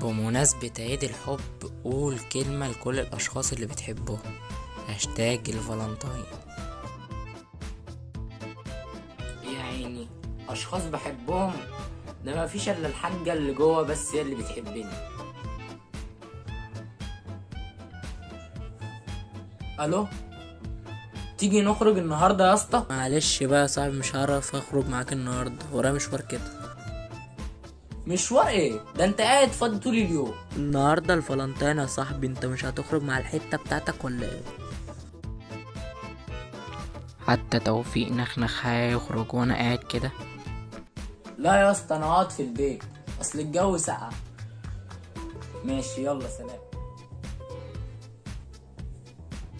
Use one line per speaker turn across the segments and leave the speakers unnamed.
بمناسبة عيد الحب قول كلمة لكل الأشخاص اللي بتحبهم. هاشتاج الفالنتاين.
يا عيني اشخاص بحبهم، ده ما فيش الا الحاجة اللي جوه بس هي اللي بتحبني. الو، تيجي نخرج النهارده يا اسطى؟
معلش بقى يا صاحبي، مش هعرف اخرج معاك النهارده، ورايا مشوار كده.
مشوار ايه ده؟ انت قاعد فاضي طول اليوم.
النهارده الفالنتين يا صاحبي، انت مش هتخرج مع الحتة بتاعتك ولا ايه؟ حتى توفيق نخنخ هيخرج وانا قاعد كده.
لا يا اسطى، انا هقعد في البيت، اصل الجو ساقع. ماشي يلا سلام.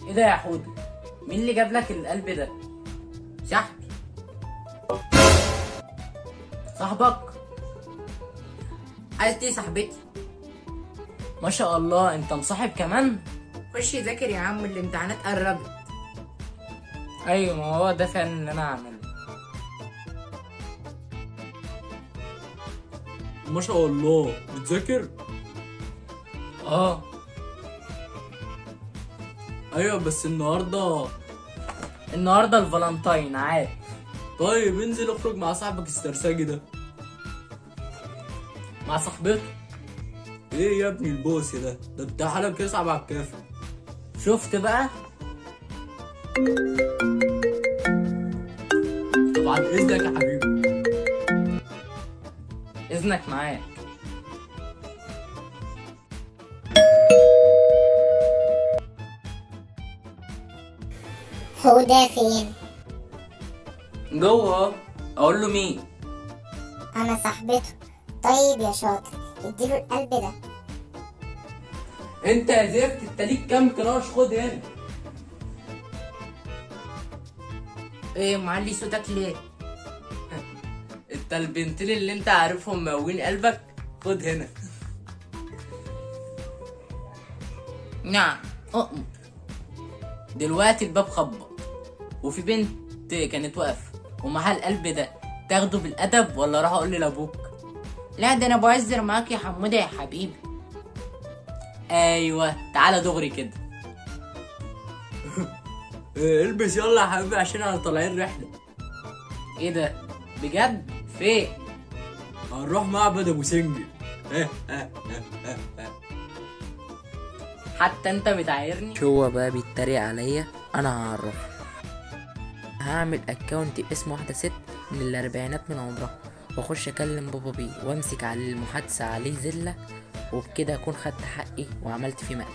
ايه ده يا حودي؟ مين اللي جاب لك القلب ده؟ صاحبي. صاحبك؟ عايز دي صاحبتي. ما شاء الله، انت مصاحب كمان؟
خش ذاكر يا عم، الامتحانات قربت.
ايوه، ما هو ده فعلا اللي انا هعمله.
ما شاء الله، بتذاكر؟
اه.
ايوه بس النهارده
الفالنتاين، عارف.
طيب انزل اخرج مع صاحبك السرسجي ده.
مع صاحبته؟
ايه يا ابني البوس ده؟ ده انت حالك يصعب على الكافر.
شفت بقى؟
طبعا اذنك يا حبيبي.
اذنك معاك.
هو ده فين؟
جوه. اقول له مين؟
انا صاحبته. طيب يا شاطر، اديله القلب ده.
انت يا زفت، انت ليك كام كراش؟ خد هنا.
ايه معلي صوتك ليه؟
انت البنتين اللي انت عارفهم مقوين قلبك، خد هنا. نعم اؤمر. دلوقتي الباب خبط وفي بنت كانت واقفة ومعاها القلب ده، تاخده بالادب ولا اروح اقول لابوك؟
لا ده انا بهزر معاك يا حموده يا حبيبي.
ايوه تعالى دغري كده.
البس يلا يا حبيبي عشان احنا طالعين رحله.
ايه ده بجد؟ فين؟
هنروح معبد ابو سنجل.
حتى انت بتعايرني؟
هو بقى بيتريق عليا، انا هعرفه. هعمل account باسم واحدة ست من الاربعينات من عمرها، واخش اكلم بابا بيه وامسك على المحادثة عليه زلة، وبكده اكون خدت حقي وعملت فيه مقلب.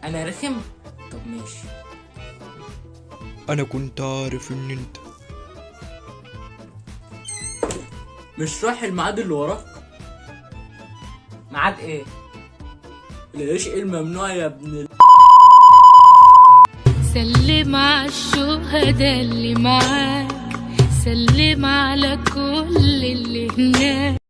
انا رخم؟ طب ماشي.
انا كنت عارف ان انت مش رايح الميعاد اللي وراك.
ميعاد ايه؟
العشق الممنوع يا ابن.
سلم على الشهداء اللي معاك، سلم على كل اللي هناك.